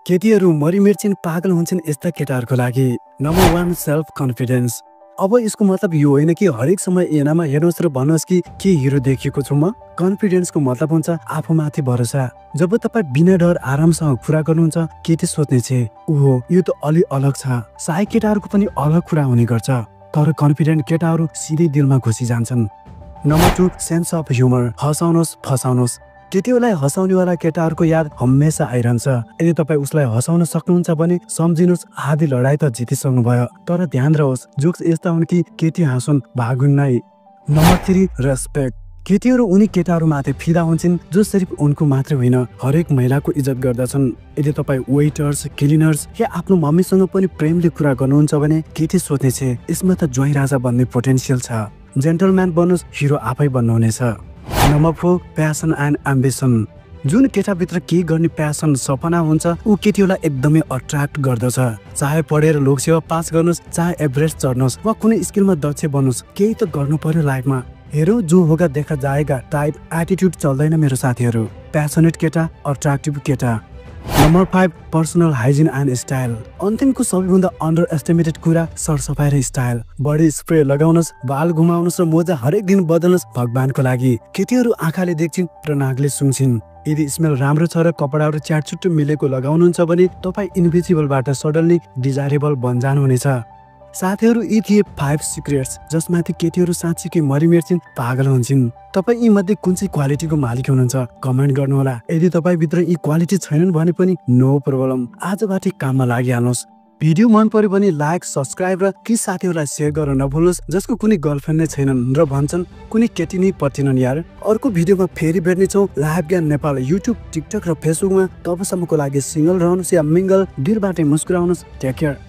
केटीहरू मरिमेर्छिन् पागल हुन्छन् यस्ता केटाहरूको लागि। Number 1 self confidence. अब यसको मतलब यो होइन कि हरेक समय एनामा हेर्नुहोस् र भन्नुहोस् कि के हिरो देखिएको छु म। कन्फिडेन्सको मतलब हुन्छ आफूमाथि भरोसा। जब तपाईँ बिना डर आरामसँग कुरा गर्नुहुन्छ केटी सोध्ने छे ओहो यो त अलि अलग छ। सायद केटाहरूको पनि अलग कुरा हुने गर्छ, तर कन्फिडेन्ट केटाहरू सिधै दिलमा घुसी जान्छन्। Number 2 sense of humour. हँसाउनुहोस् फसाउनुहोस्। केटीहरूलाई हँसाउनेवाला केटाहरूको याद हमेसा आइरहन्छ। यदि तपाईँ उसलाई हँसाउन सक्नुहुन्छ भने सम्झिनुहोस् आधी लडाइँ त जितिसक्नु भयो। तर ध्यान रहोस् जोक्स यस्ता हुन् कि केटी हाँसुन् भागुन् नै। Number 3 respect. केटीहरू उनी केटाहरूमाथि फिदा हुन्छन् जो सिर्फ उनको मात्रै होइन हरेक महिलाको इज्जत गर्दछन्। यदि तपाईँ वेटर्स क्लिनर्स या आफ्नो मम्मीसँग पनि प्रेमले कुरा गर्नुहुन्छ भने केटी सोध्ने छे यसमा त ज्वाइँ राजा बन्ने पोटेन्सियल छ। जेन्टलम्यान बन्नुहोस् हिरो आफै बन्नुहुनेछ। Number 4 passion and ambition. जुन केटाभित्र के गर्ने प्यासन सपना हुन्छ ऊ केटीहरूलाई एकदमै अट्र्याक्ट गर्दछ। चाहे पढेर लोकसेवा पास गर्नुहोस् चाहे एभरेस्ट चढ्नुहोस् वा कुनै स्किलमा दक्ष बन्नुहोस् केही त गर्नु पर्यो लाइफमा। हेरो जो होगा देखा जाएगा टाइप एटिट्युड चल्दैन मेरो साथीहरू। प्यासनेट केटा अट्र्याक्टिभ केटा। Number 5 personal hygiene and style. अन्तिमको सबैभन्दा अन्डर एस्टिमेटेड कुरा सरसफाइ र स्टाइल। बडी स्प्रे लगाउनुहोस्, बाल घुमाउनुहोस् र मोजा हरेक दिन बदल्नुहोस् भगवानको लागि। केटीहरू आँखाले देख्छिन् र नाकले सुन्छिन्। यदि स्मेल राम्रो छ र कपडाहरू च्याटचुट्टो मिलेको लगाउनुहुन्छ भने तपाईँ इन्भिजिबलबाट सडनली डिजायरेबल बन्जानुहुनेछ। साथीहरू यी थिए 5 सिक्रेट्स जसमाथि केटीहरू साँच्चीकै मरिमेर्छिन् पागल हुन्छन्। तपाईँ यी मध्ये कुन चाहिँ क्वालिटीको मालिक हुनुहुन्छ कमेन्ट गर्नुहोला। यदि तपाईँभित्र यी क्वालिटी छैनन् भने पनि नो प्रब्लम, आजबाट काममा लागिहाल्नुहोस्। भिडियो मन पर्यो भने लाइक सब्सक्राइब र कि साथीहरूलाई सेयर गर्न नभुल्नुहोस् जसको कुनै गर्लफ्रेन्ड नै छैनन् र भन्छन् कुनै केटी नै पत्तिनन् यार। अर्को भिडियोमा फेरि भेट्नेछौँ। लाइभ ज्ञान नेपाल युट्युब टिकटक र फेसबुकमा। तबसम्मको लागि सिंगल रहनुहोस् या मिंगल दिलबाटै मुस्कुराउनुहोस्। Take care.